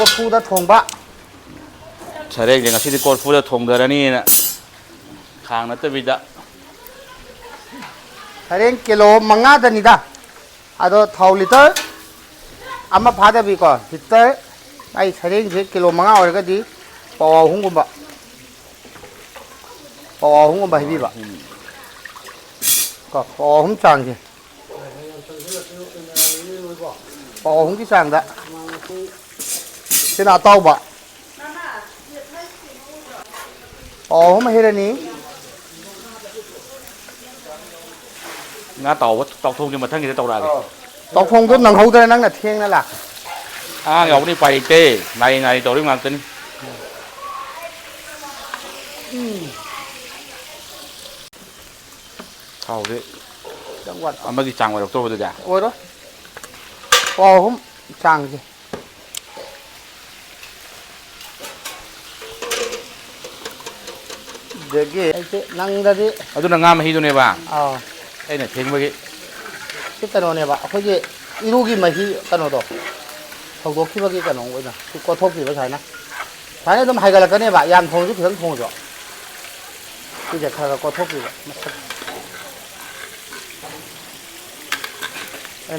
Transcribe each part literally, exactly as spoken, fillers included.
ꯀꯣꯔꯐꯨꯗ ꯊꯣꯡꯕ꯫ ꯁꯔꯦꯡꯁꯦ ꯉꯁꯤꯗꯤ ꯀꯣꯔꯐꯨꯗ ꯊꯣꯡꯊꯔꯅꯤꯅ ꯈꯥꯡ ꯅꯠꯇꯕꯤꯗ꯫ ꯁꯔꯦꯡ ꯀꯤꯂꯣ ꯃꯉꯥꯗꯅꯤꯗ꯫ ꯑꯗꯣ ꯊꯥꯎ ꯂꯤꯇꯔ ꯑꯃ ꯐꯥꯗꯕꯤꯀꯣ, ꯂꯤꯇꯔ, ꯑꯩ ꯁꯔꯦꯡꯁꯦ ꯀꯤꯂꯣ ꯃꯉꯥ ꯑꯣꯏꯔꯒꯗꯤ ꯄꯋꯥ ꯑꯍꯨꯝꯒꯨꯝꯕ, ꯄꯋꯥ ꯑꯍꯨꯝꯒꯨꯝꯕ ꯍꯩꯕꯤꯕ꯫ ꯀꯣ, ꯄꯋꯥ ꯑꯍꯨꯝ ꯆꯥꯡꯁꯦ꯫ ꯄꯋꯥ ꯑꯍꯨꯝꯒꯤ ꯆꯥꯡꯗ꯫ ꯁꯤꯅ ꯑꯇꯥꯎꯕ꯫ ꯄꯋꯥ ꯑꯍꯨꯝ ꯍꯩꯔꯅꯤ꯫ ꯉꯥ ꯇꯥꯎꯕ ꯇꯥꯎꯊꯣꯛꯀꯦ, ꯃꯊꯪꯒꯤꯗ ꯇꯧꯔꯛꯑꯒꯦ꯫ ꯇꯥꯎꯊꯣꯡꯗꯣ ꯅꯪꯍꯧꯗ꯭ꯔꯦ, ꯅꯪꯅ ꯊꯦꯡꯅ ꯂꯥꯛꯄ꯫ ꯑꯉꯥꯡ ꯌꯥꯎꯕꯅꯤ, ꯎꯄꯥꯏ ꯂꯩꯇꯦ꯫ ꯅꯥꯔꯤ ꯅꯥꯔꯤ ꯇꯧꯔꯤꯕ ꯉꯥꯛꯇꯅꯤ꯫ ꯊꯥꯎꯁꯦ ꯈꯤꯇꯪ ꯋꯥꯠꯄ꯫ ꯑꯃꯒꯤ ꯆꯥꯡ ꯑꯣꯏꯔꯛꯇꯧꯕꯗꯨꯗꯤ꯫ ꯑꯣꯏꯔꯣꯏ꯫ ꯄꯋꯥ ꯑꯍꯨꯝ ꯆꯥꯡꯁꯦ꯫ ꯑꯗꯒꯤ ꯑꯩꯁꯦ ꯅꯪꯗꯗꯤ ꯑꯗꯨꯅ ꯉꯥ ꯃꯍꯤꯗꯨꯅꯦꯕ꯫ ꯑꯥꯎ꯫ ꯑꯩꯅ ꯊꯦꯡꯕꯒꯤ꯫ ꯁꯤ ꯀꯩꯅꯣꯅꯦꯕ, ꯑꯩꯈꯣꯏꯒꯤ ꯏꯔꯨꯒꯤ ꯃꯍꯤ ꯀꯩꯅꯣꯗꯣ, ꯁꯧꯗꯣꯛꯈꯤꯕꯒꯤ ꯀꯩꯅꯣ ꯑꯣꯏꯅ ꯁꯤ ꯀꯣꯠꯊꯣꯛꯄꯤꯕ ꯁꯨꯃꯥꯏꯅ꯫ ꯁꯨꯃꯥꯏꯅ ꯑꯗꯨꯝ ꯍꯥꯏꯒꯠꯂꯛꯀꯅꯦꯕ, ꯌꯥꯝ ꯊꯣꯡꯉꯁꯨ ꯈꯤꯇꯪ ꯊꯣꯡꯉꯁꯨ꯫ ꯁꯤꯁꯦ ꯈꯔ ꯈꯔ ꯀꯣꯠꯊꯣꯛꯄꯤꯕ ꯃꯁꯛ꯫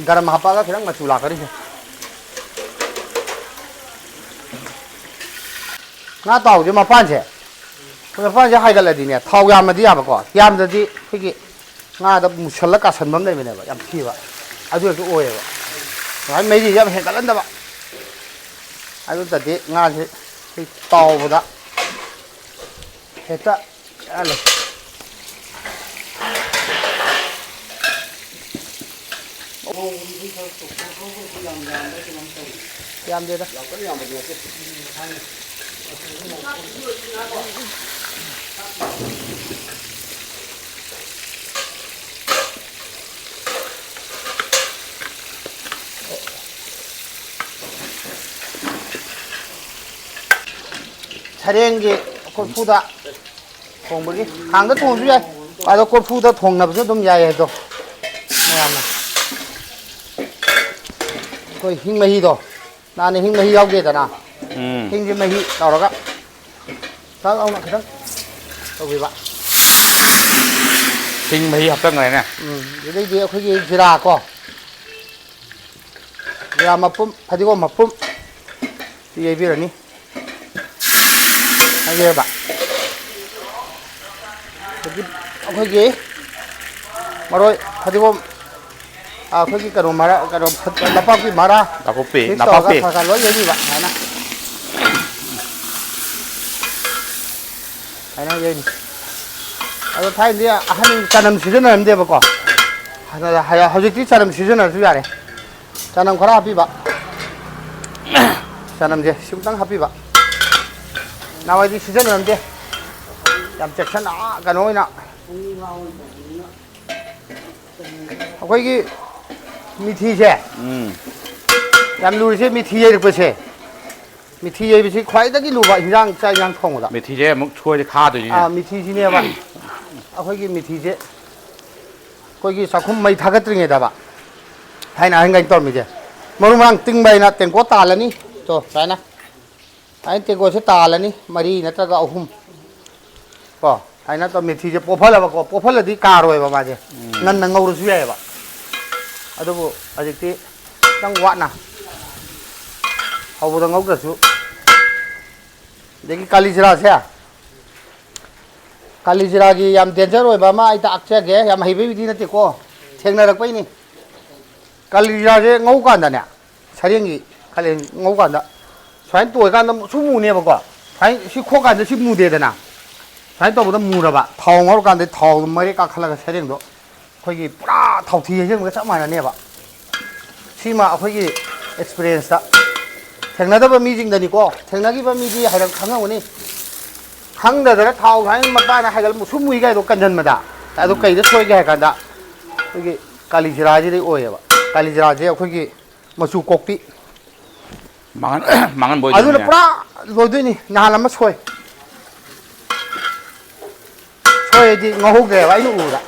ꯒꯔꯝ ꯍꯥꯞꯄꯛꯑꯒ ꯈꯤꯇꯪ ꯃꯆꯨ ꯂꯥꯛꯀꯅꯤꯁꯦ꯫ ꯉꯥ ꯇꯥꯎꯕꯁꯦ ꯃꯄꯥꯟꯁꯦ, ꯑꯩꯈꯣꯏ ꯃꯄꯥꯟꯁꯦ ꯍꯥꯏꯒꯠꯂꯗꯤꯅꯦ, ꯊꯥꯎ ꯌꯥꯝꯃꯗꯤ ꯌꯥꯕꯀꯣ, ꯌꯥꯝꯗ꯭ꯔꯗꯤ ꯑꯩꯈꯣꯏꯒꯤ ꯉꯥꯗ ꯃꯨꯁꯜꯂ ꯀꯥꯁꯟꯕ ꯑꯃ ꯂꯩꯕꯅꯦꯕ, ꯌꯥꯝ ꯊꯤꯕ꯫ ꯑꯗꯨ ꯍꯦꯛꯇ ꯑꯣꯏꯌꯦꯕ꯫ ꯁꯨꯃꯥꯏꯅ ꯃꯩꯔꯤꯁꯦ ꯌꯥꯝ ꯍꯦꯟꯒꯠꯍꯟꯗꯕ꯫ ꯑꯗꯨ ꯅꯠꯇꯗꯤ ꯉꯥꯁꯦ ꯑꯩꯈꯣꯏ ꯇꯥꯎꯕꯗ ꯍꯦꯛꯇ ꯌꯥꯜꯂꯦ꯫ ꯌꯥꯝꯗꯦꯗ꯫ ꯁꯔꯦꯡꯒꯤ ꯀꯣꯔꯐꯨꯗ ꯊꯣꯡꯕꯒꯤ, ꯈꯥꯡꯗ ꯊꯣꯡꯉꯁꯨ ꯌꯥꯏ, ꯑꯗꯣ ꯀꯣꯔꯐꯨꯗ ꯊꯣꯡꯅꯕꯁꯨ ꯑꯗꯨꯝ ꯌꯥꯏ꯫ ꯑꯗꯣ ꯃꯌꯥꯝꯅ ꯑꯩꯈꯣꯏ ꯍꯤꯡ ꯃꯍꯤꯗꯣ ꯅꯍꯥꯟꯅ ꯍꯤꯡ ꯃꯍꯤ ꯌꯥꯎꯗꯦꯗꯅ꯫ ꯎꯝ꯫ ꯍꯤꯡꯁꯦ ꯃꯍꯤ ꯇꯧꯔꯒ ꯈꯔ ꯂꯥꯎꯅ ꯈꯤꯇꯪ ꯇꯧꯕꯤꯕ꯫ ꯍꯤꯡ ꯃꯍꯤ ꯍꯥꯞꯆꯟꯈ꯭ꯔꯦꯅꯦ꯫ ꯎꯝ꯫ ꯑꯗꯨꯗꯩꯗꯤ ꯑꯩꯈꯣꯏꯒꯤ ꯖꯤꯔꯥ ꯀꯣ, ꯖꯤꯔꯥ ꯃꯄꯨꯝ, ꯐꯗꯤꯒꯣꯝ ꯃꯄꯨꯝ ꯁꯤ ꯌꯩꯕꯤꯔꯅꯤ꯫ ꯍꯥꯏꯖꯦꯕ꯫ ꯑꯗꯒꯤ ꯑꯩꯈꯣꯏꯒꯤ ꯃꯔꯣꯏ, ꯐꯗꯤꯒꯣꯝ, ꯑꯩꯈꯣꯏꯒꯤ ꯀꯩꯅꯣ ꯃꯔꯥ, ꯀꯩꯅꯣ, ꯅꯄꯥꯛꯄꯤ ꯃꯔꯥ, ꯅꯥꯀꯨꯞꯄꯤ, mix ꯇꯧꯔꯒ ꯅꯄꯥꯛꯄꯤ꯫ ꯈꯔ ꯈꯔ ꯂꯣꯏ ꯌꯩꯕꯤꯕ ꯁꯨꯃꯥꯏꯅ꯫ ꯍꯥꯏꯅ ꯌꯩꯅꯤ꯫ ꯑꯗꯣ ꯊꯥꯏꯅꯗꯤ ꯑꯍꯟ ꯆꯅꯝ ꯁꯤꯖꯤꯟꯅꯔꯝꯗꯦꯕꯀꯣ꯫ ꯍꯧꯖꯤꯛꯇꯤ ꯆꯅꯝ ꯁꯤꯖꯤꯟꯅꯔꯁꯨ ꯌꯥꯔꯦ꯫ ꯆꯅꯝ ꯈꯔ ꯍꯥꯞꯄꯤꯕ꯫ ꯆꯅꯝꯁꯦ ꯁꯤꯃꯇꯪ ꯍꯥꯞꯄꯤꯕ꯫ ꯅꯍꯥꯟꯋꯥꯏꯗꯤ ꯁꯤꯖꯤꯟꯅꯔꯝꯗꯦ꯫ ꯌꯥꯝ ꯆꯦꯛꯁꯟꯅ, ꯑꯥ, ꯀꯩꯅꯣ ꯑꯣꯏꯅ꯫ ꯑꯩꯈꯣꯏꯒꯤ ꯃꯤꯊꯤꯁꯦ꯫ ꯎꯝ꯫ ꯌꯥꯝ ꯂꯨꯔꯤꯁꯦ ꯃꯤꯊꯤ ꯌꯩꯔꯛꯄꯁꯦ꯫ ꯃꯤꯊꯤ ꯌꯩꯕꯁꯤ ꯈ꯭ꯋꯥꯏꯗꯒꯤ ꯂꯨꯕ ꯍꯤꯟꯖꯥꯡ, ꯆꯥꯛ ꯍꯤꯟꯖꯥꯡ ꯊꯣꯡꯕꯗ꯫ ꯃꯤꯊꯤꯁꯦ ꯑꯃꯨꯛ ꯁꯣꯏꯔꯗꯤ ꯈꯥꯗꯣꯏꯅꯤꯅꯦ꯫ ꯑꯥ, ꯃꯤꯊꯤꯁꯤꯅꯦꯕ꯫ ꯑꯩꯈꯣꯏꯒꯤ ꯃꯤꯊꯤꯁꯦ ꯑꯩꯈꯣꯏꯒꯤ ꯆꯥꯛꯈꯨꯝ ꯃꯩ ꯊꯥꯒꯠꯇ꯭ꯔꯤꯉꯩꯗꯕ ꯊꯥꯏꯅ ꯑꯍꯟꯈꯩꯅ ꯇꯧꯔꯝꯃꯤꯁꯦ꯫ ꯃꯔꯨ ꯃꯔꯥꯡ ꯇꯤꯡꯕ ꯍꯥꯏꯅ ꯇꯦꯡꯀꯣꯠ ꯇꯥꯜꯂꯅꯤ꯫ ꯇꯣ ꯁꯨꯃꯥꯏꯅ꯫ ꯁꯨꯃꯥꯏꯅ ꯇꯦꯡꯀꯣꯠꯁꯦ ꯇꯥꯜꯂꯅꯤ꯫ ꯃꯔꯤ ꯅꯠꯇ꯭ꯔꯒ ꯑꯍꯨꯝ꯫ ꯀꯣ ꯁꯨꯃꯥꯏꯅ ꯇꯧ ꯃꯤꯊꯤꯁꯦ ꯄꯣꯞꯍꯜꯂꯕꯀꯣ꯫ ꯄꯣꯞꯍꯜꯂꯗꯤ ꯀꯥꯔꯣꯏꯕ ꯃꯥꯁꯦ꯫ ꯉꯟꯅ ꯉꯧꯔꯁꯨ ꯌꯥꯏꯑꯕ꯫ ꯑꯗꯨꯕꯨ ꯍꯧꯖꯤꯛꯇꯤ ꯈꯤꯇꯪ ꯋꯥꯠꯅ ꯍꯧꯕꯗ ꯉꯧꯗ꯭ꯔꯁꯨ꯫ ꯑꯗꯒꯤ ꯀꯥꯂꯤ ꯖꯤꯔꯥꯁꯦ꯫ ꯀꯥꯂꯤ ꯖꯤꯔꯥꯒꯤ ꯌꯥꯝ danger ꯑꯣꯏꯕ ꯑꯃ ꯑꯩ ꯇꯥꯛꯆꯒꯦ꯫ ꯌꯥꯝ ꯍꯩꯕꯩꯕꯨꯗꯤ ꯅꯠꯇꯦꯀꯣ꯫ ꯊꯦꯡꯅꯔꯛꯄꯩꯅꯤ꯫ ꯀꯥꯂꯤ ꯖꯤꯔꯥꯁꯦ ꯉꯧꯀꯥꯟꯗꯅꯦ, ꯁꯔꯦꯡꯒꯤ ꯀꯥꯂꯦꯟ ꯉꯧꯀꯥꯟꯗ ꯁꯨꯃꯥꯏꯅ ꯇꯣꯏꯀꯥꯟꯗ ꯁꯨꯝ ꯃꯨꯅꯦꯕꯀꯣ꯫ ꯁꯨꯃꯥꯏꯅ ꯁꯤ ꯈꯣꯛꯀꯥꯟꯗ ꯁꯤ ꯃꯨꯗꯦꯗꯅ꯫ ꯁꯨꯃꯥꯏꯅ ꯇꯧꯕꯗ ꯃꯨꯔꯕ꯫ ꯊꯥꯎ ꯉꯧꯔꯀꯥꯟꯗ ꯊꯥꯎꯗꯣ ꯃꯔꯦꯛ ꯀꯥꯈꯠꯂꯒ ꯁꯔꯦꯡꯗꯣ ꯑꯩꯈꯣꯏꯒꯤ ꯄꯨꯔꯥ ꯊꯥꯎꯊꯤ ꯍꯩꯖꯤꯟꯕꯒ ꯆꯞ ꯃꯥꯟꯅꯅꯦꯕ꯫ ꯁꯤꯃ ꯑꯩꯈꯣꯏꯒꯤ experienceꯇ ꯊꯦꯡꯅꯗꯕ ꯃꯤꯁꯤꯡꯗꯅꯤꯀꯣ꯫ ꯊꯦꯡꯅꯈꯤꯕ ꯃꯤꯗꯤ ꯍꯥꯏꯔꯞ ꯈꯪꯉꯝꯒꯅꯤ꯫ ꯈꯪꯗꯗꯅ ꯊꯥꯎ ꯁꯨꯃꯥꯏꯅ ꯃꯄꯥꯅ ꯍꯥꯏꯒꯠꯂ ꯃꯨꯁꯨꯛ ꯃꯨꯏ ꯀꯥꯏꯗꯣ ꯀꯟꯁꯤꯟꯕꯗ꯫ ꯑꯗꯣ ꯀꯩꯗ ꯁꯣꯏꯒꯦ ꯍꯥꯏ ꯀꯥꯟꯗ ꯑꯩꯈꯣꯏꯒꯤ ꯀꯥꯂꯤ ꯖꯤꯔꯥꯁꯤꯗꯩ ꯑꯣꯏꯌꯦꯕ꯫ ꯀꯥꯂꯤ ꯖꯤꯔꯥꯁꯦ ꯑꯩꯈꯣꯏꯒꯤ ꯃꯆꯨ ꯀꯣꯛꯄꯤ꯫ ꯃꯥꯡꯍꯟ-, ꯃꯥꯡꯍꯟꯕ ꯑꯗꯨꯅ ꯑꯣꯏꯗꯣꯏꯅꯤꯅꯦ꯫ ꯄꯨꯔꯥ ꯂꯣꯏꯗꯣꯏꯅꯤ꯫ ꯅꯍꯥꯟ ꯑꯃ ꯁꯣꯏ꯫ ꯁꯣꯏꯔꯗꯤ ꯉꯧꯍꯧꯗ꯭ꯔꯦꯕ ꯑꯩꯅ ꯎꯕꯗ꯫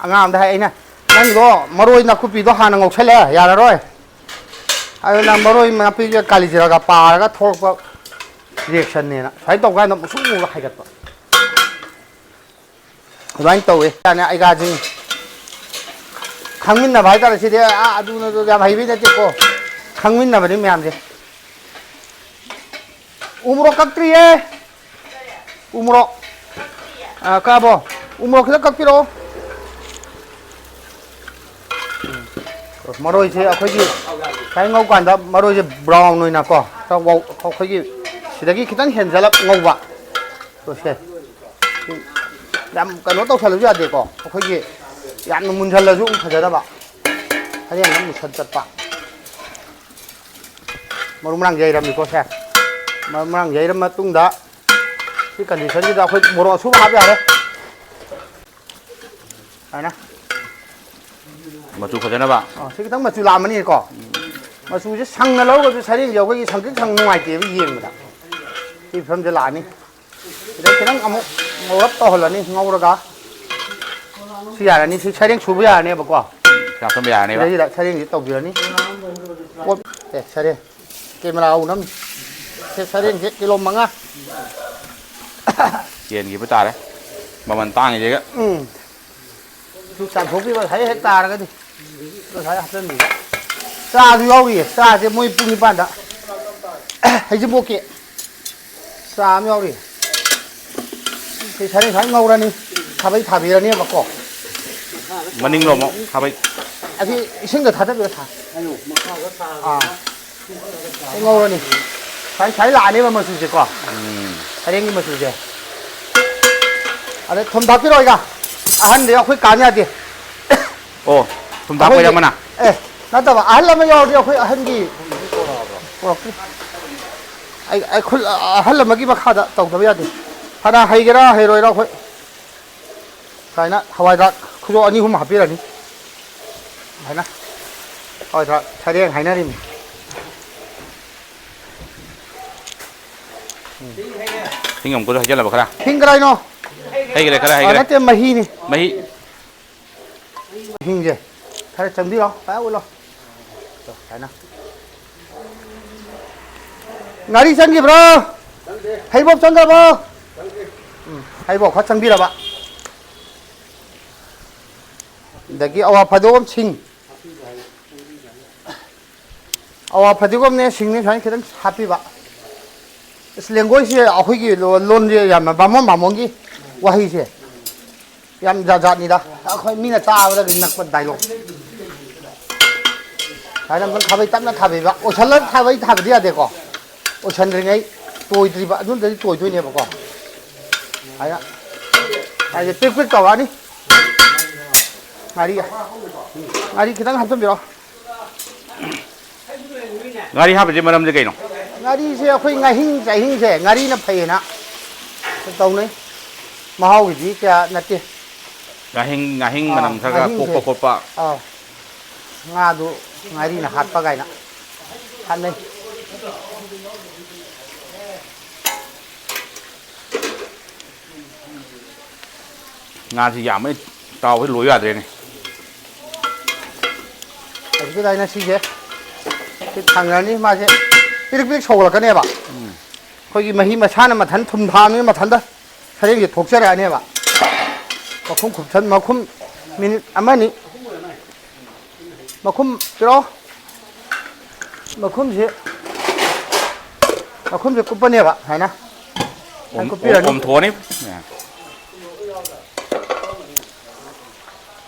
ꯑꯉꯥꯡ ꯑꯝꯗ ꯍꯥꯏ ꯑꯩꯅ, "ꯅꯪꯗꯣ ꯃꯔꯣꯏ ꯅꯥꯀꯨꯞꯄꯤꯗꯣ ꯍꯥꯟꯅ ꯉꯧꯁꯜꯂꯦ, ꯌꯥꯔꯔꯣꯏ꯫ ꯑꯗꯨꯅ ꯃꯔꯣꯏ ꯅꯥꯄꯤꯒ ꯀꯥꯂꯤꯖꯤꯔꯥꯒ ꯄꯥꯔꯒ ꯊꯣꯛꯂꯛꯄ ꯔꯤꯌꯦꯛꯁꯟꯅꯦꯅ ꯁꯨꯃꯥꯏꯅ ꯇꯧ ꯀꯥꯟꯗ ꯃꯨꯁꯨꯛ ꯃꯨꯔꯒ ꯍꯥꯏꯒꯠꯄ꯫ ꯑꯗꯨꯃꯥꯏꯅ ꯇꯧꯋꯦ꯫ ꯌꯥꯅꯤ, ꯑꯩꯒꯥꯁꯤꯡ ꯈꯪꯃꯤꯟꯅꯕ ꯍꯥꯏꯇꯥꯔꯦ꯫ ꯁꯤꯗꯤ ꯑꯥ ꯑꯗꯨꯅ ꯌꯥꯝ ꯍꯩꯕꯩ ꯅꯠꯇꯦꯀꯣ, ꯈꯪꯃꯤꯟꯅꯕꯅꯤ ꯃꯌꯥꯝꯁꯦ꯫ ꯎ ꯃꯣꯔꯣꯛ ꯀꯛꯇ꯭ꯔꯤꯌꯦ꯫ ꯎ ꯃꯣꯔꯣꯛ꯫ ꯑꯥ, ꯀꯛꯑꯕꯣ? ꯎ ꯃꯣꯔꯣꯛ ꯈꯤꯇꯪ ꯀꯛꯄꯤꯔꯛꯑꯣ꯫ ꯎꯝ꯫ ꯃꯔꯣꯏꯁꯦ ꯑꯩꯈꯣꯏꯒꯤ ꯁꯨꯃꯥꯏꯅ ꯉꯧꯀꯥꯟꯗ ꯃꯔꯣꯏꯁꯦ ꯕ꯭ꯔꯥꯎꯟ ꯑꯣꯏꯅꯀꯣ, ꯈꯔ ꯋꯥꯎ-, ꯑꯩꯈꯣꯏꯒꯤ ꯁꯤꯗꯒꯤ ꯈꯤꯇꯪ ꯍꯦꯟꯖꯂꯞ ꯉꯧꯕ꯫ ꯇꯣꯛꯁꯦ꯫ ꯌꯥꯝ ꯀꯩꯅꯣ ꯇꯧꯁꯜꯂꯁꯨ ꯌꯥꯗꯦꯀꯣ꯫ ꯑꯩꯈꯣꯏꯒꯤ ꯌꯥꯝꯅ ꯃꯨꯟꯁꯜꯂꯁꯨ ꯑꯃꯨꯛ ꯐꯖꯗꯕ꯫ ꯍꯌꯦꯡ ꯑꯃꯨꯛ ꯃꯨꯁꯟ ꯆꯠꯄ꯫ ꯃꯔꯨ ꯃꯔꯥꯡ ꯌꯩꯔꯝꯃꯤꯀꯣ ꯁꯦ꯫ ꯃꯔꯨ ꯃꯔꯥꯡ ꯌꯩꯔ ꯃꯇꯨꯡꯗ ꯁꯤ ꯀꯟꯗꯤꯁꯟꯁꯤꯗ ꯑꯩꯈꯣꯏ ꯃꯣꯔꯣꯛ ꯑꯁꯨꯕ ꯍꯥꯞ ꯌꯥꯔꯦ꯫ ꯁꯨꯃꯥꯏꯅ꯫ ꯃꯆꯨ ꯐꯖꯅꯕ꯫ ꯑꯥ, ꯁꯤ ꯈꯤꯇꯪ ꯃꯆꯨ ꯂꯥꯛꯑꯝꯃꯅꯤꯀꯣ꯫ ꯃꯆꯨꯁꯦ ꯁꯪꯅ ꯂꯧꯔꯒꯁꯨ ꯁꯔꯦꯡꯁꯦ ꯑꯩꯈꯣꯏꯒꯤ ꯁꯪꯇ꯭ꯔꯤꯛ ꯁꯪ ꯅꯨꯡꯉꯥꯏꯇꯦꯕ ꯌꯦꯡꯕꯗ꯫ ꯁꯤ ꯐꯤꯕꯝꯁꯦ ꯂꯥꯛꯑꯅꯤ꯫ ꯁꯤꯗ ꯈꯤꯇꯪ ꯑꯃꯨꯛ ꯉꯧꯔꯞ ꯇꯧꯍꯜꯂꯅꯤ ꯉꯧꯔꯒ꯫ ꯁꯤ ꯌꯥꯔꯅꯤ, ꯁꯤ ꯁꯔꯦꯡ ꯁꯨꯕ ꯌꯥꯔꯅꯦꯕꯀꯣ꯫ ꯆꯥꯛ ꯊꯣꯡꯕ ꯌꯥꯔꯅꯦꯕ꯫ ꯁꯤꯗꯩꯁꯤꯗ ꯁꯔꯦꯡꯁꯤ ꯇꯧꯕꯤꯔꯅꯤ꯫ ꯄꯣꯠ-, ꯑꯦ, ꯁꯔꯦꯡ꯫ ꯀꯦꯃꯦꯔꯥ ꯎꯅꯝ꯫ ꯁꯦ, ꯁꯔꯦꯡꯁꯦ ꯀꯤꯂꯣ ꯃꯉꯥ꯫ ꯀꯦꯟꯈꯤꯕ ꯇꯥꯔꯦ꯫ ꯃꯃꯜ ꯇꯥꯡꯉꯤꯁꯤꯒ꯫ ꯎꯝ꯫ ꯁꯤ ꯆꯥꯝꯊꯣꯛꯄꯤꯕ ꯉꯁꯥꯏ ꯍꯦꯛ ꯇꯥꯔꯒꯗꯤ꯫ ꯉꯁꯥꯏ ꯍꯥꯞꯆꯤꯟꯕꯤꯕ꯫ ꯆꯥꯁꯨ ꯌꯥꯎꯔꯤꯌꯦ꯫ ꯆꯥꯁꯦ ꯃꯣꯏ ꯄꯨꯡ ꯅꯤꯄꯥꯟꯗ꯫ ꯍꯩꯖꯤꯡꯄꯣꯠꯀꯤ꯫ ꯆꯥ ꯑꯃ ꯌꯥꯎꯔꯤ꯫ ꯁꯤ ꯁꯔꯦꯡ ꯁꯨꯃꯥꯏꯅ ꯉꯧꯔꯅꯤ꯫ ꯈꯥꯕꯩ ꯊꯥꯕꯤꯔꯅꯦꯕꯀꯣ꯫ ꯃꯅꯤꯡꯂꯣ ꯑꯃꯨꯛ ꯈꯥꯕꯩ? ꯑꯁꯤ ꯏꯁꯤꯡꯗ ꯊꯥꯗꯕꯤꯔ ꯊꯥ-, ꯑꯥ꯫ ꯁꯤ ꯉꯧꯔꯅꯤ꯫ ꯁꯥꯏ, ꯁꯥꯏ ꯂꯥꯛꯑꯅꯦꯕ ꯃꯆꯨꯁꯦꯀꯣ꯫ ꯎꯝ꯫ ꯁꯔꯦꯡꯒꯤ ꯃꯆꯨꯁꯦ꯫ ꯑꯗꯩ ꯊꯨꯝ ꯊꯥꯛꯄꯤꯔꯛꯑꯣ ꯑꯩꯒ꯫ ꯑꯍꯟꯗꯤ ꯑꯩꯈꯣꯏ ꯀꯥꯟ ꯌꯥꯗꯦ꯫ ꯑꯣ, ꯊꯨꯝ ꯊꯥꯛꯄ ꯑꯩꯈꯣꯏꯒꯤ, ꯑꯣꯏꯔꯝꯃꯅ? ꯑꯦ, ꯅꯠꯇꯕ, ꯑꯍꯜ ꯑꯃ ꯌꯥꯎꯔꯗꯤ ꯑꯩꯈꯣꯏ ꯑꯍꯟꯒꯤ ꯄꯨꯔꯛꯇ꯭ꯔꯤ꯫ ꯑꯩ, ꯑꯩ ꯈꯨꯜ-, ꯑꯍꯜ ꯑꯃꯒꯤ ꯃꯈꯥꯗ ꯇꯧꯗꯕ ꯌꯥꯗꯦ꯫ ꯐꯅ ꯍꯩꯒꯦꯔꯥ ꯍꯩꯔꯣꯏꯔꯥ ꯑꯩꯈꯣꯏ ꯁꯨꯃꯥꯏꯅ ꯍꯋꯥꯏ ꯊ꯭ꯔꯥꯛ ꯈꯨꯖꯣꯞ ꯑꯅꯤ ꯑꯍꯨꯝ ꯍꯥꯞꯄꯤꯔꯅꯤ꯫ ꯁꯨꯃꯥꯏꯅ ꯍꯋꯥꯏ ꯊ꯭ꯔꯥꯛ ꯁꯔꯦꯡ ꯍꯥꯏꯅꯔꯤꯅꯤ꯫ ꯍꯤꯡ ꯑꯃꯨꯛꯀꯁꯨ ꯍꯩꯖꯤꯜꯂꯕ ꯈꯔ? ꯍꯤꯡ ꯀꯗꯥꯏꯅꯣ? ꯍꯩꯈ꯭ꯔꯦ, ꯈꯔ ꯑ, ꯍꯩꯈ꯭ꯔꯦ꯫ ꯅꯠꯇꯦ, ꯃꯍꯤꯅꯤ꯫ ꯃꯍꯤ꯫ ꯍꯤꯡꯁꯦ ꯈꯔ ꯆꯪꯕꯤꯔꯣ, ꯄꯥꯏ ꯎꯠꯂꯣ꯫ ꯁꯨꯃꯥꯏꯅ꯫ ꯉꯥꯔꯤ ꯆꯪꯈꯤꯕ꯭ꯔꯣ? ꯍꯩꯕꯣꯞ ꯆꯪꯈ꯭ꯔꯕꯣ? ꯎꯝ, ꯍꯩꯕꯣꯞ ꯈꯔ ꯆꯪꯕꯤꯔꯕ꯫ ꯑꯗꯒꯤ ꯑꯋꯥ ꯐꯗꯤꯒꯣꯝ, ꯁꯤꯡ꯫ ꯑꯋꯥ ꯐꯗꯤꯒꯣꯝꯅꯦ, ꯁꯤꯡꯅꯦ, ꯁꯨꯃꯥꯏꯅ ꯈꯤꯇꯪ ꯍꯥꯞꯄꯤꯕ꯫ ꯑꯁ, ꯂꯦꯡꯒꯣꯏꯁꯦ ꯑꯩꯈꯣꯏꯒꯤ ꯂꯣ-, ꯂꯣꯟꯁꯦ ꯌꯥꯝꯅ ꯕꯥꯃꯣꯟ ꯕꯥꯃꯣꯟꯒꯤ ꯋꯥꯍꯩꯁꯦ꯫ ꯌꯥꯝ ꯖꯥꯠ ꯖꯥꯠꯅꯤꯗ꯫ ꯑꯩꯈꯣꯏ ꯃꯤꯅ ꯇꯥꯕꯗꯒ ꯅꯛꯄ dialogue꯫ ꯁꯨꯃꯥꯏꯅ ꯑꯃꯨꯛꯇꯪ ꯊꯥꯕꯩ ꯇꯞꯅ ꯊꯥꯕꯤꯕ꯫ ꯑꯣꯏꯁꯜꯂ ꯊꯥꯕꯩ ꯊꯥꯕꯗꯤ ꯌꯥꯗꯦꯀꯣ꯫ ꯑꯣꯏꯁꯟꯗ꯭ꯔꯤꯉꯩ ꯇꯣꯏꯗ꯭ꯔꯤꯕ ꯑꯗꯨꯝꯗꯗꯤ ꯇꯣꯏꯗꯣꯏꯅꯦꯕꯀꯣ꯫ ꯁꯨꯃꯥꯏꯅ ꯍꯥꯏꯗꯤ ꯄ꯭ꯔꯤꯛ ꯄ꯭ꯔꯤꯛ ꯇꯧꯔꯛꯑꯅꯤ꯫ ꯉꯥꯔꯤ, ꯉꯥꯔꯤ ꯈꯤꯇꯪ ꯍꯥꯞꯆꯤꯟꯕꯤꯔꯣ꯫ ꯉꯥꯔꯤ ꯍꯥꯞꯄꯤꯁꯦ ꯃꯔꯝꯁꯦ ꯀꯩꯅꯣ? ꯉꯥꯔꯤꯁꯦ ꯑꯩꯈꯣꯏ ꯉꯥꯍꯤꯡ ꯆꯥꯍꯤꯡꯁꯦ ꯉꯥꯔꯤꯅ ꯐꯩꯌꯦꯅ ꯇꯧꯅꯩ꯫ ꯃꯍꯥꯎꯒꯤꯗꯤ ꯀꯌꯥ ꯅꯠꯇꯦ꯫ ꯉꯥꯍꯤꯡ, ꯉꯥꯍꯤꯡ ꯑꯥ, ꯃꯅꯝ ꯈꯔ ꯈꯔ ꯉꯥꯍꯤꯡꯁꯦ꯫ ꯄꯣꯛꯄ ꯈꯣꯠꯄ꯫ ꯑꯥ, ꯉꯥꯗꯨ ꯉꯥꯔꯤꯅ ꯍꯥꯠꯄ ꯀꯥꯏꯅ ꯍꯥꯠꯅꯩ꯫ ꯉꯥꯁꯤ ꯌꯥꯝꯃꯦ, ꯇꯥꯎꯕ ꯂꯣꯏ ꯌꯥꯗ꯭ꯔꯦꯅꯦ꯫ ꯍꯧꯖꯤꯛꯀꯤꯗꯥꯏꯅ ꯁꯤꯁꯦ ꯁꯤ ꯊꯥꯡꯅꯔꯅꯤ, ꯃꯥꯁꯦ ꯄꯤꯔꯤꯛ ꯄꯤꯔꯤꯛ ꯁꯧꯒꯠꯂꯛꯀꯅꯦꯕ꯫ ꯎꯝ꯫ ꯑꯩꯈꯣꯏꯒꯤ ꯃꯍꯤ ꯃꯁꯥꯅ ꯃꯊꯟ ꯊꯨꯝ ꯊꯥꯛꯑꯕꯅꯤꯅ ꯃꯊꯟꯇ ꯁꯔꯦꯡꯁꯦ ꯊꯣꯛꯆꯔꯛꯑꯅꯦꯕ꯫ ꯃꯈꯨꯝ ꯈꯨꯝꯁꯟ, ꯃꯈꯨꯝ ꯃꯤꯅꯤꯠ ꯑꯃꯅꯤ꯫ ꯃꯈꯨꯝ ꯄꯤꯔꯛꯑꯣ꯫ ꯃꯈꯨꯝꯁꯦ, ꯃꯈꯨꯝꯁꯦ ꯀꯨꯞꯄꯅꯦꯕ ꯁꯨꯃꯥꯏꯅ꯫ ꯁꯨꯃꯥꯏꯅ ꯑꯣꯝ-, ꯀꯨꯞꯄꯤꯔꯅꯤ꯫ ꯑꯣꯝꯊꯣꯛꯑꯅꯤ꯫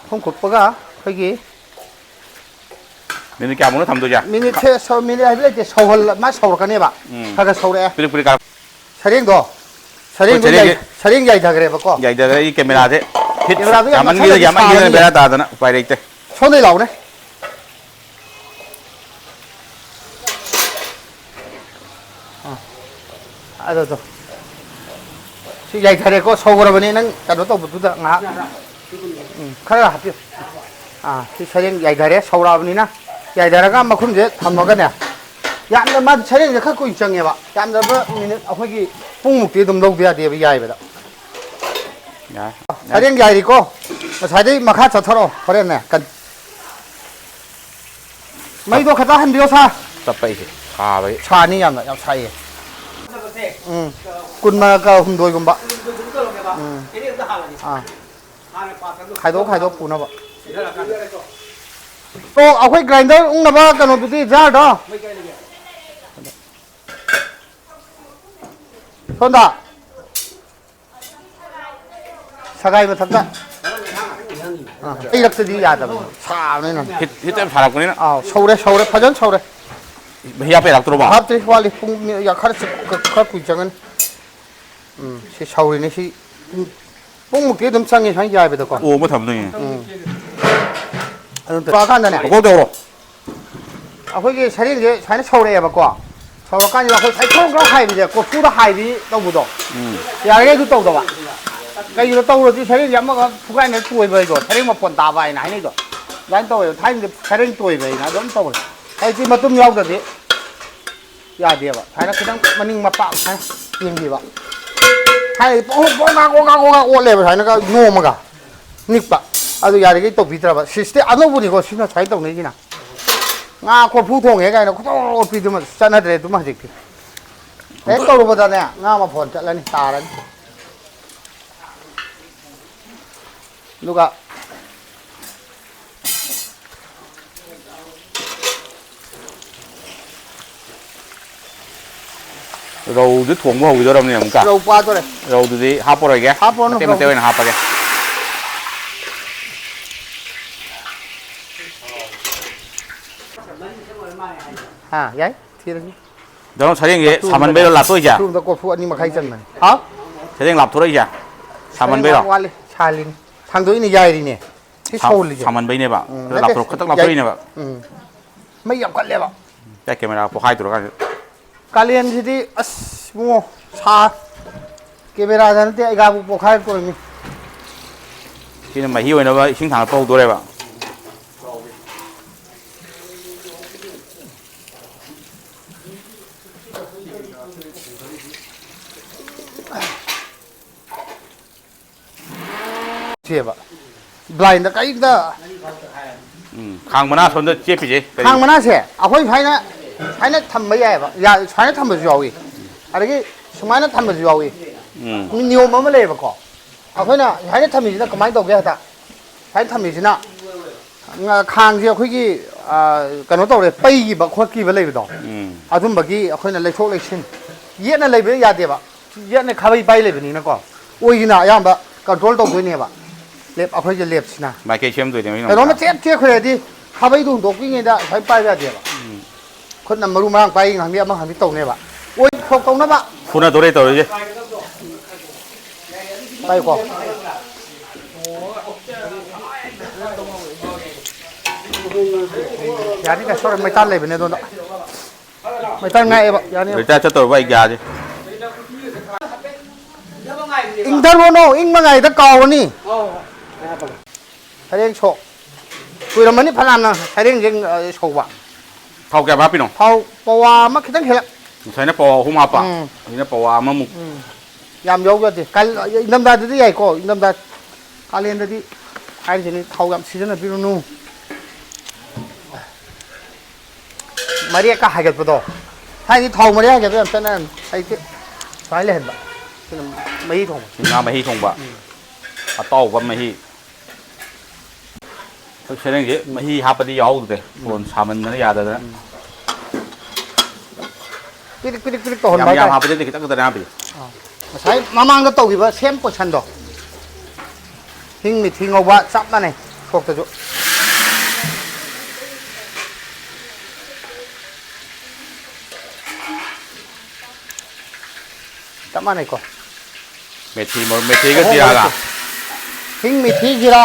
ꯃꯈꯨꯝ ꯀꯨꯞꯄꯒ ꯑꯩꯈꯣꯏꯒꯤ ꯃꯤꯅꯤꯠ ꯀꯌꯥꯃꯨꯛꯅꯣ ꯊꯝꯗꯣꯏꯁꯦ? ꯃꯤꯅꯤꯠꯁꯦ ꯁꯧ-, ꯃꯤꯅꯤꯠ ꯍꯥꯏꯕ ꯂꯩꯇꯦ, ꯁꯧꯍꯜꯂ-, ꯃꯥ ꯁꯧꯔꯛꯀꯅꯦꯕ꯫ ꯎꯝ꯫ ꯈꯔ ꯈꯔ ꯁꯧꯔꯛꯑꯦ꯫ ꯄꯤꯔꯤꯛ ꯄꯤꯔꯤꯛ ꯀꯥꯔꯛ-, ꯁꯔꯦꯡꯗꯣ, ꯑꯩꯈꯣꯏ ꯁꯔꯦꯡꯗꯣ ꯁꯔꯦꯡꯁꯦ ꯌꯥꯏ-, ꯁꯔꯦꯡ ꯌꯥꯏꯊꯈ꯭ꯔꯦꯕꯀꯣ꯫ ꯌꯥꯏꯊꯈ꯭ꯔꯦ, ꯑꯩ ꯀꯦꯃꯦꯔꯥꯁꯦ ꯍꯤꯠ ꯀꯦꯃꯦꯔꯥꯗꯣ ꯌꯥꯝ ꯌꯥꯝꯃꯟꯈꯤꯗꯅ, ꯅꯛꯁꯜꯂꯗꯤ ꯌꯥꯝꯃꯟꯈꯤꯗꯅ ꯁꯥꯔꯅꯤꯌꯦ꯫ ꯕꯦꯔꯥ ꯇꯥꯗꯅ ꯎꯄꯥꯏ ꯂꯩꯇꯦ꯫ ꯁꯣꯝꯗꯩ ꯂꯥꯎꯅꯦ꯫ ꯑꯥ, ꯑꯗꯣ, ꯑꯗꯣ꯫ ꯁꯤ ꯌꯥꯏꯊꯔꯦꯀꯣ, ꯁꯧꯈ꯭ꯔꯕꯅꯤ ꯅꯪ ꯀꯩꯅꯣ ꯇꯧꯕꯗꯨꯗ ꯉꯥꯏꯍꯥꯛ꯫ ꯎꯝ, ꯈꯔ ꯍꯥꯞꯄꯤꯌꯨ꯫ ꯑꯥ, ꯁꯤ ꯁꯔꯦꯡ ꯌꯥꯏꯊꯔꯦ, ꯁꯧꯔꯛꯑꯕꯅꯤꯅ꯫ ꯌꯥꯏꯊꯔꯒ ꯃꯈꯨꯝꯁꯦ ꯊꯝꯃꯒꯅꯦ꯫ ꯌꯥꯝꯅ ꯃꯥꯗꯤ ꯁꯔꯦꯡꯁꯦ ꯈꯔ ꯀꯨꯏꯅ ꯆꯪꯉꯦꯕ꯫ ꯌꯥꯝꯗ꯭ꯔꯕ ꯃꯤꯅꯤꯠ ꯑꯩꯈꯣꯏꯒꯤ ꯄꯨꯡꯃꯨꯛꯇꯤ ꯑꯗꯨꯝ ꯂꯧꯗ ꯌꯥꯗꯦꯕ ꯌꯥꯏꯕꯗ꯫ ꯌꯥꯏ꯫ ꯁꯔꯦꯡ ꯌꯥꯏꯔꯤꯀꯣ꯫ ꯉꯁꯥꯏꯗꯩ ꯃꯈꯥ ꯆꯠꯊꯔꯛꯑꯣ ꯍꯣꯔꯦꯟꯅꯦ꯫ ꯀꯟ-, ꯃꯩꯗꯣ ꯈꯤꯇꯪ ꯍꯟꯕꯤꯌꯣ ꯁꯥꯔ꯫ ꯇꯞꯄ ꯑꯩꯁꯦ꯫ ꯁꯥꯕꯩ꯫ ꯁꯥꯅꯤ ꯌꯥꯝꯅ, ꯌꯥꯝ ꯁꯥꯏꯌꯦ꯫ ꯎꯝ꯫ ꯀꯨꯟꯃꯒ ꯍꯨꯝꯗꯣꯏꯒꯨꯝꯕ꯫ ꯎꯝ꯫ ꯑꯥ꯫ ꯈꯥꯏꯗꯣꯛ ꯈꯥꯏꯗꯣꯛ ꯄꯨꯅꯕ꯫ ꯑꯣ, ꯑꯩꯈꯣꯏ grinder ꯎꯪꯅꯕ ꯀꯩꯅꯣꯗꯨꯗꯤ, jarꯗꯣ? ꯁꯣꯝꯗ꯫ ꯁꯒꯥꯏ ꯃꯊꯛꯇ꯫ ꯑꯥ, ꯄꯩꯔꯛꯇꯗꯤ ꯌꯥꯗꯕꯅꯤ꯫ ꯁꯥꯕꯅꯤꯅ꯫ Heat, heat ꯌꯥꯝ ꯁꯥꯔꯛꯄꯅꯤꯅ꯫ ꯑꯥꯎ, ꯁꯧꯔꯦ, ꯁꯧꯔꯦ, ꯐꯖꯅ ꯁꯧꯔꯦ꯫ ꯃꯍꯤ ꯍꯥꯞꯄ ꯌꯥꯔꯛꯇ꯭ꯔꯣꯕ? ꯍꯥꯞꯇ꯭ꯔꯤ, ꯋꯥꯠꯂꯤ꯫ ꯄꯨꯡ ꯃꯤ-, ꯌꯥ-, ꯈꯔ ꯆ-, ꯈ-, ꯈꯔ ꯀꯨꯏ ꯆꯪꯒꯅꯤ꯫ ꯎꯝ, ꯁꯤ ꯁꯧꯔꯤꯅꯦ, ꯁꯤ ꯄꯨꯡ, ꯄꯨꯡꯃꯨꯛꯇꯤ ꯑꯗꯨꯝ ꯆꯪꯉꯤ ꯁꯨꯃꯥꯏꯅ ꯌꯥꯏꯕꯗꯀꯣ꯫ ꯑꯣ, ꯑꯃ ꯊꯝꯗꯣꯏꯅꯦ꯫ ꯎꯝ꯫ ꯑꯗꯨꯝ ꯇꯧꯔꯀꯥꯟꯗꯅꯦ꯫ ꯀꯣꯛ ꯇꯧꯔꯣ꯫ ꯑꯩꯈꯣꯏꯒꯤ ꯁꯔꯦꯡꯁꯦ ꯁꯨꯃꯥꯏꯅ ꯁꯧꯔꯛꯑꯦꯕꯀꯣ꯫ ꯁꯧꯔꯀꯥꯟꯁꯤꯗ ꯑꯩꯈꯣꯏ ꯁꯥꯏ ꯈ꯭ꯔꯣꯡ ꯈ꯭ꯔꯣꯡ ꯍꯥꯏꯕꯁꯦ, ꯀꯣꯔꯐꯨꯗ ꯍꯥꯏꯕꯤ ꯇꯧꯕꯗꯣ꯫ ꯎꯝ꯫ ꯌꯥꯔꯤꯈꯩ ꯑꯗꯨ ꯇꯧꯗꯕ꯫ ꯀꯩꯒꯤꯅꯣ ꯇꯧꯔꯗꯤ ꯁꯔꯦꯡꯁꯦ ꯑꯃꯒ ꯐꯨꯒꯥꯏꯅ ꯇꯣꯏꯕ ꯍꯥꯏꯗꯣ, ꯁꯔꯦꯡ ꯃꯐꯣꯟ ꯇꯥꯕ ꯍꯥꯏꯅ ꯍꯥꯏꯅꯩꯗꯣ꯫ ꯑꯗꯨꯃꯥꯏꯅ ꯇꯧꯋꯦꯕ꯫ ꯊꯥꯏꯅꯗꯤ ꯁꯔꯦꯡ ꯇꯣꯏꯕ ꯍꯥꯏꯅ ꯑꯗꯨꯝ ꯇꯧꯔꯦ꯫ ꯍꯧꯖꯤꯛꯇꯤ ꯃꯇꯨꯝ ꯌꯥꯎꯗ꯭ꯔꯗꯤ ꯌꯥꯗꯦꯕ꯫ ꯁꯨꯃꯥꯏꯅ ꯈꯤꯇꯪ ꯃꯅꯤꯡ ꯃꯄꯥꯛ ꯁꯨꯃꯥꯏꯅ ꯌꯦꯡꯕꯤꯕ꯫ ꯊꯥꯏꯅꯗꯤ ꯄꯣꯡ ꯄꯣꯡ ꯉꯥ ꯀꯣꯡ ꯉꯥ ꯀꯣꯡ ꯉꯥ ꯑꯣꯠꯂꯦꯕ, ꯁꯨꯃꯥꯏꯅꯒ ꯅꯣꯝꯃꯒ꯫ ꯅꯤꯛꯄ꯫ ꯑꯗꯨ ꯌꯥꯔꯤꯈꯩ ꯇꯧꯕꯤꯗ꯭ꯔꯕ꯫ ꯁꯤꯁꯇꯦ ꯑꯅꯧꯕꯅꯤꯀꯣ, ꯁꯤꯅ ꯁꯨꯃꯥꯏꯅ ꯇꯧꯅꯩꯁꯤꯅ꯫ ꯉꯥ ꯀꯣꯔꯐꯨ ꯊꯣꯡꯉꯦ ꯀꯥꯏꯅ ꯈꯨꯇꯧ ꯑꯣꯠꯄꯤꯗꯨꯃ ꯆꯠꯅꯗ꯭ꯔꯦ ꯑꯗꯨꯃ ꯍꯧꯖꯤꯛꯇꯤ꯫ ꯍꯦꯛ ꯇꯧꯔꯨꯕꯗꯅꯦ, ꯉꯥ ꯃꯐꯣꯟ ꯆꯠꯂꯅꯤ, ꯇꯥꯔꯅꯤ꯫ ꯑꯗꯨꯒ ꯔꯧꯗꯨ ꯊꯣꯡꯕ ꯍꯧꯈꯤꯗꯧꯔꯕꯅꯦ ꯑꯃꯨꯛꯀ꯫ ꯔꯧ ꯄꯥꯗꯣꯔꯦ꯫ ꯔꯧꯗꯨꯗꯤ ꯍꯥꯞꯄꯔꯣꯏꯒꯦ꯫ ꯍꯥꯞꯄꯨꯔꯅꯨ, ꯃꯇꯦꯛ ꯃꯇꯦꯛ ꯔꯧꯗꯤ꯫ ꯑꯣꯏꯅ ꯍꯥꯞꯄꯒꯦ꯫ ꯍꯥ, ꯌꯥꯏ꯫ ꯊꯤꯔꯁꯤ꯫ ꯗꯥ ꯔꯣꯟ, ꯁꯔꯦꯡꯁꯦ ꯆꯐꯨ ꯑꯃꯗ, ꯁꯥꯃꯟꯕꯩꯔꯣ ꯂꯥꯞꯊꯣꯛꯏꯁꯦ? ꯆꯐꯨ ꯑꯃꯗ ꯀꯣꯔꯐꯨ ꯑꯅꯤ ꯃꯈꯥꯏ ꯆꯟꯕꯅꯤ꯫ ꯍꯥꯎ? ꯁꯔꯦꯡ ꯂꯥꯞꯊꯣꯔꯛꯏꯁꯦ? ꯁꯔꯦꯡ ꯁꯥꯃꯟꯕꯩꯔꯣ? ꯋꯥꯠꯂꯤ, ꯁꯥꯜꯂꯤꯅꯤ꯫ ꯊꯥꯡꯗꯣꯛꯏꯅꯦ, ꯌꯥꯏꯔꯤꯅꯦ꯫ ꯁꯤ ꯁꯥ-, ꯁꯧꯍꯜꯂꯤꯁꯦ꯫ ꯁꯥꯃꯟꯕꯩꯅꯦꯕ꯫ ꯎꯝ, ꯅꯠꯇꯦ, ꯂꯥꯞꯊꯣꯔꯛ-, ꯈꯇꯪ ꯌꯥꯏ-, ꯂꯥꯞꯊꯣꯔꯛꯏꯅꯦꯕ꯫ ꯎꯝ꯫ ꯃꯩ ꯌꯥꯝ ꯀꯜꯂꯦꯕ꯫ ꯌꯥꯏ, ꯀꯦꯃꯦꯔꯥ ꯄꯣꯛꯈꯥꯏꯗꯣꯔꯀꯥꯟꯁꯤꯗ꯫ ꯀꯥꯂꯦꯟꯁꯤꯗꯤ ꯑꯁ ꯏꯕꯨꯡꯉꯣ, ꯁꯥ-, ꯀꯦꯃꯦꯔꯥꯗ ꯅꯠꯇꯦ, ꯑꯩꯒꯥꯕꯨ ꯄꯣꯛꯈꯥꯏꯔꯛꯇꯣꯔꯤꯃꯤ꯫ ꯁꯤꯅ ꯃꯍꯤ ꯑꯣꯏꯅꯕ ꯏꯁꯤꯡ ꯊꯥꯡꯒꯠꯄ ꯍꯧꯗꯣꯔꯦꯕ꯫ ꯁꯦꯕ꯫ Blindꯗ ꯀꯔꯤꯝꯇ ꯎꯝ, ꯈꯥꯡ ꯃꯅꯥ ꯁꯣꯝꯗ ꯆꯦꯞꯄꯤꯁꯦ ꯀꯔꯤ? ꯈꯥꯡ ꯃꯅꯥꯁꯦ ꯑꯩꯈꯣꯏ ꯁꯨꯃꯥꯏꯅ ꯁꯨꯃꯥꯏꯅ ꯊꯝꯕ ꯌꯥꯏꯑꯕ꯫ ꯌꯥ-, ꯁꯨꯃꯥꯏꯅ ꯊꯝꯕꯁꯨ ꯌꯥꯎꯏ꯫ ꯑꯗꯒꯤ ꯁꯨꯃꯥꯏꯅ ꯊꯝꯕꯁꯨ ꯌꯥꯎꯏ꯫ ꯎꯝ꯫ ꯃꯤ ꯅꯤꯌꯣꯝ ꯑꯃ ꯂꯩꯌꯦꯕꯀꯣ꯫ ꯑꯩꯈꯣꯏꯅ ꯁꯨꯃꯥꯏꯅ ꯊꯝꯃꯤꯁꯤꯅ ꯀꯃꯥꯏꯅ ꯇꯧꯒꯦ ꯍꯥꯏꯗ, ꯁꯨꯃꯥꯏꯅ ꯊꯝꯃꯤꯁꯤꯅ, ꯉ-, ꯈꯥꯡꯁꯦ ꯑꯩꯈꯣꯏꯒꯤ, ꯑ, ꯀꯩꯅꯣ ꯇꯧꯔꯦ, ꯄꯩꯈꯤꯕ ꯈꯣꯠꯈꯤꯕ ꯂꯩꯕꯗꯣ, ꯎꯝ꯫ ꯑꯗꯨꯝꯕꯒꯤ ꯑꯩꯈꯣꯏꯅ ꯂꯩꯊꯣꯛ ꯂꯩꯁꯤꯟ꯫ ꯌꯦꯠꯅ ꯂꯩꯕ ꯌꯥꯗꯦꯕ꯫ ꯌꯦꯠꯅ ꯈꯥꯕꯩ ꯄꯥꯏ ꯂꯩꯕꯅꯤꯅꯀꯣ, ꯑꯣꯏꯒꯤꯅ ꯑꯌꯥꯝꯕ ꯀꯟꯇ꯭ꯔꯣꯜ ꯇꯧꯗꯣꯏꯅꯦꯕ꯫ ꯂꯦꯞ, ꯑꯩꯈꯣꯏꯒꯤ ꯂꯦꯞꯁꯤꯅ꯫ ꯃꯥꯏꯀꯩ ꯁꯦꯝꯗꯣꯏꯅꯦꯕ ꯁꯤꯅ ꯀꯩꯅꯣꯝꯃ ꯑꯃꯨꯛꯀ꯫ ꯆꯦꯠ ꯆꯦꯠꯈ꯭ꯔꯗꯤ ꯈꯥꯕꯩꯗꯣ ꯍꯨꯟꯗꯣꯛꯄꯤꯉꯩꯗ ꯁꯨꯃꯥꯏꯅ ꯄꯥꯏꯕ ꯌꯥꯗꯦꯕ꯫ ꯎꯝ꯫ ꯈꯨꯠꯅ ꯃꯔꯨ ꯃꯔꯥꯡ ꯄꯥꯏ ꯉꯥꯡꯕꯤ ꯑꯃ ꯉꯥꯡꯕꯤ ꯇꯧꯅꯦꯕ꯫ ꯑꯣꯏ ꯁꯣꯛ ꯇꯧꯅꯕ꯫ ꯐꯨꯅꯗꯣꯔꯦ ꯇꯧꯔꯤꯁꯦ꯫ ꯄꯥꯏꯌꯨꯀꯣ꯫ ꯌꯥꯅꯤ, ꯀꯩꯁꯨ ꯇꯧꯔꯣꯏ, ꯃꯩꯇꯥꯟ ꯂꯩꯕꯅꯦ ꯑꯗꯣꯝꯗ꯫ ꯃꯩꯇꯥꯟ ꯉꯥꯛꯑꯦꯕ, ꯌꯥꯅꯤ꯫ ꯔꯤꯇꯥꯌꯔ ꯆꯠꯇꯧꯔꯕ ꯑꯩ ꯒ꯭ꯌꯥꯁꯁꯦ꯫ ꯏꯪꯊꯔꯨꯔꯅꯨ, ꯏꯪꯕ ꯉꯥꯏꯗ ꯀꯥꯎꯔꯅꯤ꯫ ꯁꯔꯦꯡ ꯁꯣꯛ꯫ ꯀꯨꯏꯔꯝꯃꯅꯤ ꯐꯅꯌꯥꯝꯅ ꯁꯔꯦꯡꯁꯦ, ꯑ, ꯁꯧꯕ꯫ ꯊꯥꯎ ꯀꯌꯥꯝ ꯍꯥꯞꯄꯤꯅꯣ? ꯊꯥꯎ ꯄꯋꯥ ꯑꯃ ꯈꯤꯇꯪ ꯍꯦꯜꯂꯛ꯫ ꯉꯁꯥꯏꯅ ꯄꯋꯥ ꯑꯍꯨꯝ ꯍꯥꯞꯄ, ꯎꯝ꯫ ꯍꯧꯖꯤꯛꯅ ꯄꯋꯥ ꯑꯃꯃꯨꯛ꯫ ꯎꯝ꯫ ꯌꯥꯝ ꯌꯥꯎꯕ ꯌꯥꯗꯦ꯫ ꯀꯥꯜ-, ꯏꯪꯊꯝꯊꯥꯗꯗꯤ ꯌꯥꯏꯀꯣ, ꯏꯪꯊꯝꯊꯥ꯫ ꯀꯥꯂꯦꯟꯗꯗꯤ ꯍꯥꯏꯔꯤꯁꯤꯅꯤ, ꯊꯥꯎ ꯌꯥꯝ ꯁꯤꯖꯤꯟꯅꯕꯤꯔꯨꯅꯨ꯫ ꯃꯔꯦꯛꯀ ꯍꯥꯏꯒꯠꯄꯗꯣ꯫ ꯊꯥꯏꯅꯗꯤ ꯊꯥꯎ ꯃꯔꯦꯛ ꯍꯥꯏꯒꯠꯄ ꯌꯥꯝ ꯆꯠꯅꯔꯝꯃꯤ꯫ ꯍꯧꯖꯤꯛꯇꯤ ꯁꯨꯃꯥꯏꯅ ꯂꯩꯍꯟꯕ꯫ ꯁꯤꯅ ꯃꯍꯤ ꯊꯣꯡꯕ꯫ ꯉꯥ ꯃꯍꯤ ꯊꯣꯡꯕ꯫ ꯎꯝ꯫ ꯑꯇꯥꯎꯕ ꯃꯍꯤ꯫ ꯑꯩꯈꯣꯏ ꯁꯔꯦꯡꯁꯦ ꯃꯍꯤ ꯍꯥꯞꯄꯗꯤ ꯌꯥꯎꯍꯧꯗ꯭ꯔꯦ꯫ ꯎꯝ꯫ ꯐꯣꯟ ꯁꯥꯃꯟꯗꯅ ꯌꯥꯗꯗꯅ꯫ ꯎꯝ꯫ ꯄꯤꯔꯤꯛ, ꯄꯤꯔꯤꯛ, ꯄꯤꯔꯤꯛ ꯇꯧꯍꯟꯕ ꯌꯥꯝ, ꯌꯥꯝ ꯍꯥꯏꯇꯥꯔꯦ꯫ ꯍꯥꯞꯄꯗꯤ ꯅꯠꯇꯦ, ꯈꯤꯇꯪ ꯈꯛꯇꯅꯦ ꯍꯥꯞꯄꯤꯁꯦ꯫ ꯑꯥ꯫ ꯉꯁꯥꯏ ꯃꯃꯥꯡꯗ ꯇꯧꯈꯤꯕ ꯁꯦꯝ ꯄꯣꯠꯁꯟꯗꯣ꯫ ꯍꯤꯡ ꯃꯤꯊꯤ ꯉꯧꯕ ꯆꯞ ꯃꯥꯟꯅꯩ ꯁꯣꯛꯇꯁꯨ꯫ ꯆꯞ ꯃꯥꯟꯅꯩꯀꯣ꯫ ꯃꯦꯊꯤ ꯃꯔꯨ-, ꯃꯦꯊꯤꯒ ꯑꯍꯣꯡꯕ ꯖꯤꯔꯥꯒ꯫ ꯂꯩꯇꯦ꯫ ꯍꯤꯡ ꯃꯤꯊꯤ ꯖꯤꯔꯥ꯫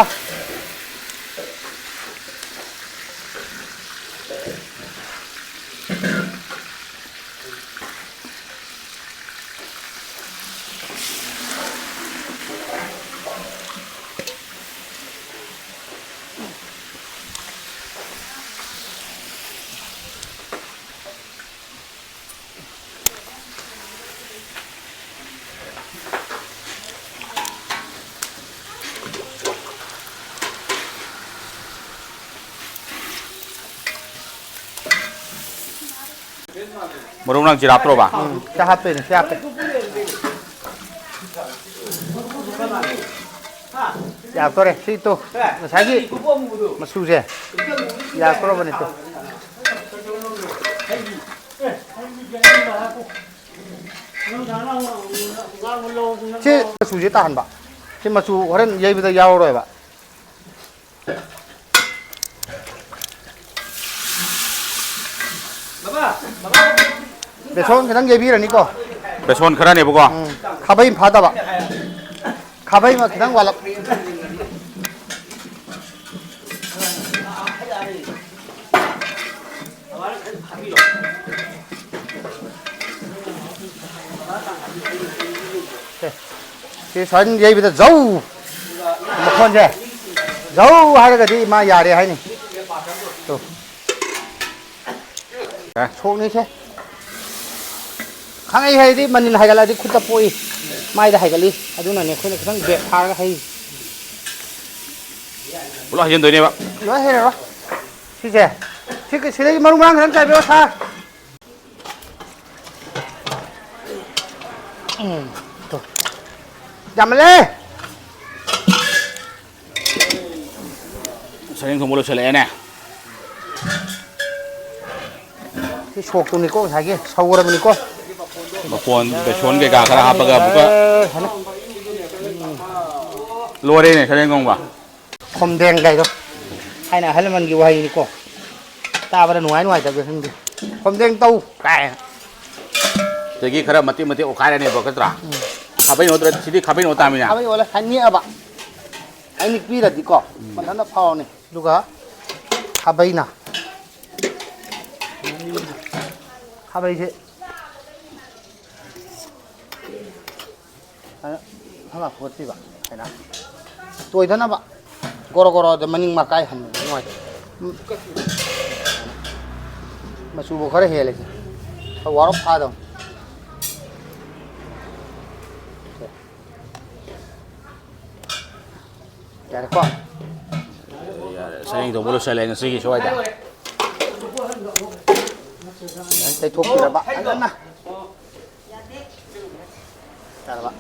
ꯃꯔꯨ ꯃꯔꯥꯡ ꯖꯤꯔꯥ ꯍꯥꯞꯇ꯭ꯔꯣꯕ? ꯎꯝ, ꯁꯤ ꯍꯥꯞꯇꯣꯏꯅꯦ, ꯁꯤ ꯍꯥꯞꯄꯦ꯫ ꯌꯥꯔꯛꯇꯣꯔꯦ, ꯁꯤ ꯇꯨ꯫ ꯉꯁꯥꯏꯒꯤ ꯃꯆꯨꯁꯦ ꯌꯥꯔꯛꯇꯣꯔꯕꯅꯤ ꯇꯨ꯫ ꯁꯤ ꯃꯆꯨꯁꯦ ꯇꯥꯍꯟꯕ꯫ ꯁꯤ ꯃꯆꯨ ꯍꯣꯔꯦꯟ ꯌꯩꯕꯗ ꯌꯥꯎꯔꯔꯣꯏꯕ꯫ ꯕꯦꯁꯣꯟ ꯈꯤꯇꯪ ꯌꯩꯕꯤꯔꯅꯤꯀꯣ꯫ ꯕꯦꯁꯣꯟ ꯈꯔꯅꯦꯕꯀꯣ꯫ ꯎꯝ, ꯈꯥꯕꯩ ꯐꯥꯗꯕ꯫ ꯈꯥꯕꯩ ꯑꯃ ꯈꯤꯇꯪ ꯋꯥꯠꯂꯞ꯫ ꯁꯤ ꯁꯨꯃꯥꯏꯅ ꯌꯩꯕꯗ ꯖꯧ! ꯃꯈꯣꯟꯁꯦ ꯖꯧ ꯍꯥꯏꯔꯒꯗꯤ ꯃꯥ ꯌꯥꯔꯦ ꯍꯥꯏꯅꯤ꯫ ꯇꯨ꯫ ꯑꯦ꯫ ꯁꯣꯛꯅꯤꯁꯦ꯫ ꯈꯪꯉꯩ ꯍꯥꯏꯗꯤ ꯃꯅꯤꯜ ꯍꯥꯏꯒꯠꯂꯛꯑꯗꯤ ꯈꯨꯠꯇ ꯄꯣꯛꯏ꯫ ꯃꯥꯏꯗ ꯍꯥꯏꯒꯠꯂꯤ꯫ ꯑꯗꯨꯅꯅꯦ ꯑꯩꯈꯣꯏꯅ ꯈꯤꯇꯪ ꯕ꯭ꯔꯦꯛ ꯐꯥꯔꯒ ꯍꯩ꯫ ꯄꯨꯂꯞ ꯍꯩꯖꯤꯟꯗꯣꯏꯅꯦꯕ꯫ ꯂꯣꯏ ꯍꯩꯔꯔꯣꯏ꯫ ꯁꯤꯁꯦ꯫ ꯁꯤ, ꯁꯤꯗꯒꯤ ꯃꯔꯨ ꯃꯔꯥꯡ ꯈꯤꯇꯪ ꯆꯥꯏꯕꯤꯔꯣ, ꯁꯥꯔ꯫ ꯎꯝ, ꯇꯨ꯫ ꯌꯥꯝꯃꯜꯂꯦ! ꯁꯔꯦꯡ ꯊꯣꯡꯕ ꯂꯣꯏꯁꯤꯜꯂꯛꯑꯦꯅꯦ꯫ ꯁꯤ ꯁꯣꯛꯇꯨꯅꯤꯀꯣ, ꯉꯁꯥꯏꯒꯤ ꯁꯧꯒ꯭ꯔꯕꯅꯤꯀꯣ꯫ ꯃꯐꯣꯟ, ꯕꯦꯁꯣꯟ ꯀꯩꯀꯥ ꯈꯔ ꯍꯥꯞꯄꯒ ꯑꯃꯨꯛꯀ ꯍꯥꯏꯅ꯫ ꯂꯣꯏꯔꯦꯅꯦ ꯁꯔꯦꯡ ꯊꯣꯡꯕ꯫ ꯈꯣꯝꯗꯦꯡ ꯀꯥꯏꯗꯣ꯫ ꯊꯥꯏꯅ ꯑꯍꯜ ꯂꯃꯟꯒꯤ ꯋꯥꯍꯩꯅꯤꯀꯣ꯫ ꯇꯥꯕꯗ ꯅꯨꯡꯉꯥꯏ ꯅꯨꯡꯉꯥꯏꯇꯕꯗꯤ ꯈꯪꯗꯦ꯫ ꯈꯣꯝꯗꯦꯡ ꯇꯧ ꯀꯥꯏꯅ꯫ ꯁꯤꯗꯒꯤ ꯈꯔ ꯃꯇꯦꯛ ꯃꯇꯦꯛ ꯑꯣꯠꯈꯥꯏꯔꯅꯦꯕ, ꯅꯠꯇ꯭ꯔꯥ? ꯎꯝ꯫ ꯈꯥꯕꯩ ꯑꯣꯠꯇ꯭ꯔꯗꯤ, ꯁꯤꯗꯤ ꯈꯥꯕꯩ ꯑꯣꯠ ꯇꯥꯃꯤꯅꯦ꯫ ꯈꯥꯕꯩ ꯑꯣꯠꯂ ꯁꯥꯏ ꯅꯤꯛꯑꯕ꯫ ꯑꯩ ꯅꯤꯛꯄꯤꯔꯗꯤꯀꯣ, ꯎꯝ꯫ ꯃꯊꯟꯇ ꯐꯥꯎꯔꯅꯤ꯫ ꯑꯗꯨꯒ ꯈꯥꯕꯩꯅ꯫ ꯈꯥꯕꯩꯁꯦ ꯁꯨꯃꯥꯏꯅ ꯐꯠ ꯐꯠ ꯐꯨꯒꯠꯄꯤꯕ ꯍꯥꯏꯅ ꯇꯣꯏꯗꯅꯕ꯫ ꯒꯣꯔꯣ ꯒꯣꯔꯣꯗ ꯃꯅꯤꯡ ꯃꯀꯥꯏ ꯍꯟꯕꯗꯤ ꯅꯨꯡꯉꯥꯏꯇꯦ꯫ ꯎꯝ꯫ ꯃꯆꯨꯕꯨ ꯈꯔ ꯍꯦꯜꯂꯦ ꯁꯦ꯫ ꯈꯔ ꯋꯥꯔꯞ ꯐꯥꯗꯧꯅꯤ꯫ ꯁꯦ꯫ ꯌꯥꯔꯦꯀꯣ? ꯌꯥꯔꯦ, ꯁꯔꯦꯡ ꯊꯣꯡꯕ ꯂꯣꯏꯁꯤꯜꯂꯦ ꯉꯁꯤꯒꯤ ꯁ꯭ꯋꯥꯏꯗ꯫ ꯇꯩꯊꯣꯛꯄꯤꯔꯕ ꯐꯖꯅ꯫ ꯌꯥꯔꯕ?